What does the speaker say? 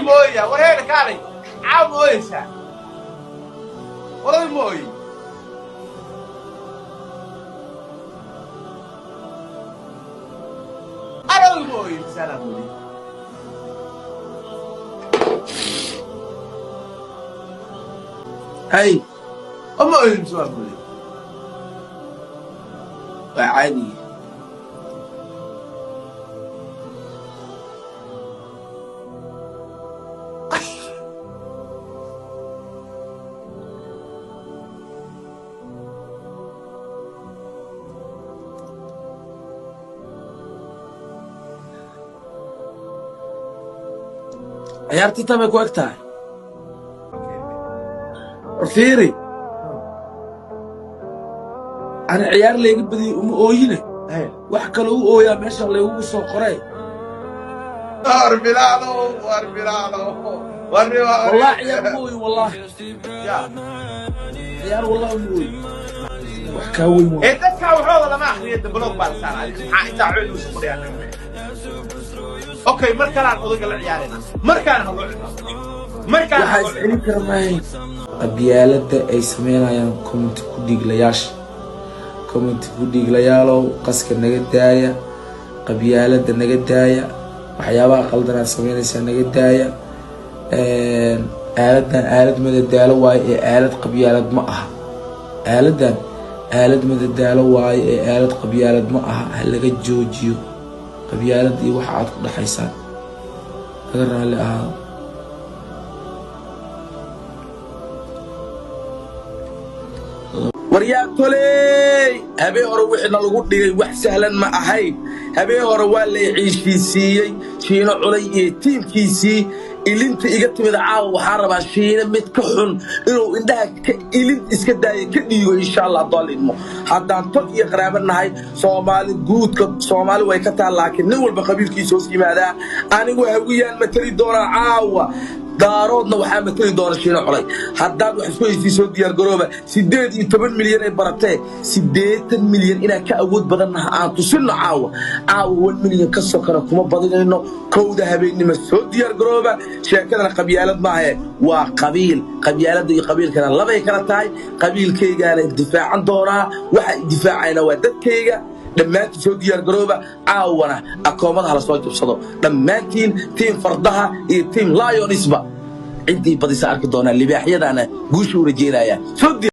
Ma ooyaya? War heena kaalay, caaw ma ooyeysaa? War oday ma ooyey? Ar oday ma ooyey? Misaanaa mooyey. Hay. Oo ma ooyey mise waa mooyey? Waa caadi. Ciyaarta intaa bay ku eg tahay. War fiiri, ani ciyaar layga badiyey uma ooyine. Hey. Wax kale u ooyaa meesha laygugu soo qoray. War Bilaalow, war Bilaalow, war. Wallahi ciyaar uma ooyin, wallahi. Ya. Ciyaar wallahi uma ooyin, wax kaa weyn waa. Ee dadka waxooda lama akhriyo, de block baa la saaraa. Maxaa intaa cood uusan qoriyaan? Okay, mar kalaan odayga la ciyaarayna, markaan ha loo ciyaaro, markaan ha Waxaa loo iscelin kara maahayn qabyaaladda ay sameynayaan comment ku dhiiglayaasha. Comment ku dhiiglayaalow, qaska naga daaya, qabyaaladda naga daaya, waxyaabaha qaldan aad sameynaysaa naga daaya. Aaladan aalad madadaalo waayo ee aalad qabyaalad ma aha. Aaladan aalad madadaalo waayo ee aalad qabyaalad ma aha. Ha laga joojiyo qabyaalad iyo waxa aad ku dhexaysaan. Laga raalli ahaado. Waryaa toley, habeen hore wixina lagu dhigay wax sahlan ma ahayn. Habeen hore waa lay ciishiisiiyey Shiino Culay iyo tiimkiisii. Ilinta iga timid caawa, waxaa rabaa Shiine mid ka xun inuu indhaha ka ilin iska daayo, ka dhiigo, insha Allah. Haddoo idmo, haddaan tol iyo qaraabo nahay, Soomaali guudka Soomaali way ka taha, laakiin nin walba qabiilkiisa hoos yimaadaa. Anigu Hawiyaan matali doonaa caawa, Daaroodna waxaa matali doona Shiino Culay. Haddaad wax isku haystii, soo diyaargarooba. 18 milyan ay baratee, 80 milyan inaan ka awood badannaha aan tusinno caawa. Caawa 1 milyan ka sokana kuma badinayno. 1da habeennimo soo diyaargarooba. Sheekadana qabyaalad maahae, waa qabiil. Qabyaaladda iyo qabiilkana labay kala tahay. Qabiilkaygaana difaacan doonaa, waxa difaacayna waa dadkayga. Dhammaantiin soo diyaargarooba. Caawana akoomada hala soo jabsado dhammaantiin, team fardaha iyo team lionsba. Ciddii badisa arki doonaa, libaaxyadaana guusha u rajeynaya. Soo diyaar.